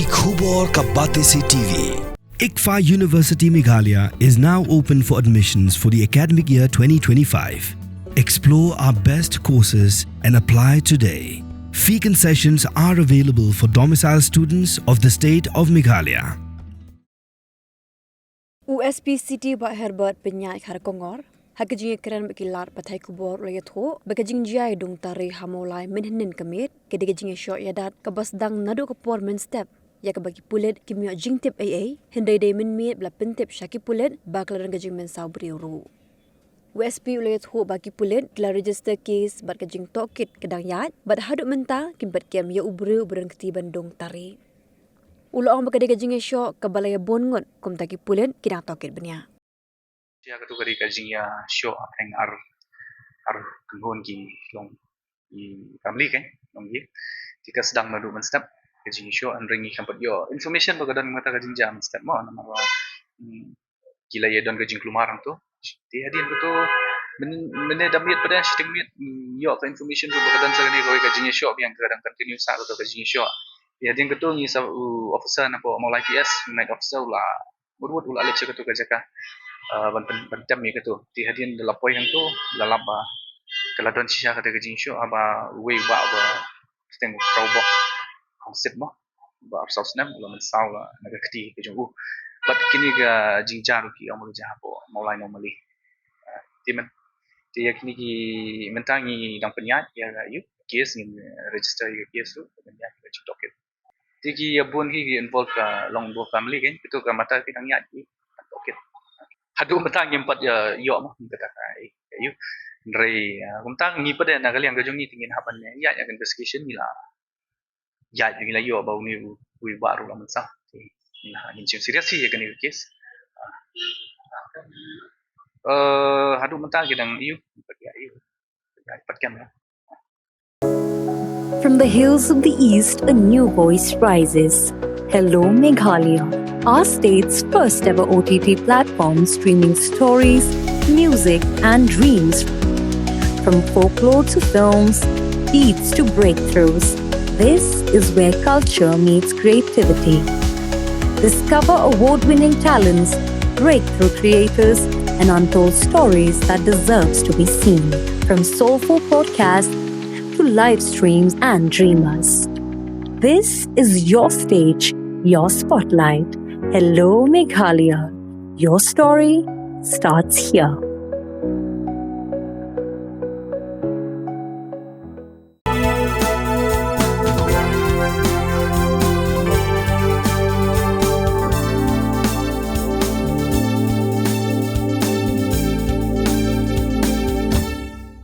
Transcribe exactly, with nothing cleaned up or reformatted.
Khubor ka Batesi T V. ICFAI University Meghalaya is now open for admissions for the academic year twenty twenty-five. Explore our best courses and apply today. Fee concessions are available for domicile students of the state of Meghalaya. U S P City Bah Herbert Pynïaid Kharkongor ha ka jingïakren bad ki lad pathai khubor u la ïathuh ba ka jingjia ïadon tari ha Mawlai mynhynnin ka miet ka dei ka jingïashoh ïadat kaba sdang naduh ka por mynstep ïa kaba ki pulit kim ïoh jingtip ei ei, hynrei dei mynmiet ba la pyntip sha ki pulit ba ka la don ka jingmynsaw briew ruh. U S P u la ïathuh ba ki pulit ki la register case bad ka jingtohkit ka dang ïaid bad haduh mynta kim pat kem ïa u briew ba don kti ban don tari. U la ong ba ka dei ka jingïashoh kaba la ïa bun ngut, kumta ki pulit ki dang tohkit bniah. Ïa katu ka dei ka jingïashoh hapdeng ar, ar kynhun ki long ki family, kan long ki. Te ka sdang naduh mynstep ka jingïashoh, hynrei ngi kam pat ïoh information ba ka don mynta ka jingjia mynstep mo, namar ba, hmm, ki la ïa don ka jingkulmar hangto. Te hadien katu, myn-, mynne da miet pat, shiteng miet, ngi ïoh ka information ruh ba ka don sa kane kawei ka jingïashoh biang, ka dang continue sa katu ka jingïashoh. Te hadien katu ngi sa u officer na pdeng Mawlai P S, night officer, u la mut mut u la leit sha katu ka jaka, ah, ban pyn-, ban tem ïa katu. Te hadien da la poi hangto la lap ba ka la don shisha kata ka jingïashoh, haba uwei u bah ba kyrteng u Kraw Bok Hongsit mo, ba arphew saw snem, u la mynsaw la na ka kti ka jong u. Bad kine ka jingjia ruh ki ong ba ka jia hapoh Mawlai Nongmali. Ah, te myn-, te ïa kine ki mynta ngi dang pynïaid ïa ka, ïa u case, ngin register ïa ka case ruh, pynïaid ïa ka jingtohkit. Te ki ïa bun ki, ki involve ka long both family, kan, kito ka mata ki dang ïaid ki tohkit. Haduh mynta ngim pat ïa ïoh mo, ngim pat ïa ïoh. Hynrei, ah, kumta ngi pat de na ka liang ka jong ngi te ngin hap ban ïaid ïa ka investigation, ngi la ïaid, ngi la ïoh ba une u, u bah ruh la mynsaw. Te ngin ha, ngin shu serious ïa kane ka case. Ah. Eh, haduh mynta ki dang ïoh, ngim pat ïa ïoh. Ïa pat kem la. From the hills of the East, a new voice rises. Hello Meghalaya, our state's first ever O T T platform streaming stories, music, and dreams. From folklore to films, beats to breakthroughs, this is where culture meets creativity. Discover award winning talents, breakthrough creators, and untold stories that deserves to be seen. From soulful podcasts to live streams and dreamers. This is your stage, your spotlight. Hello Meghalaya. Your story starts here.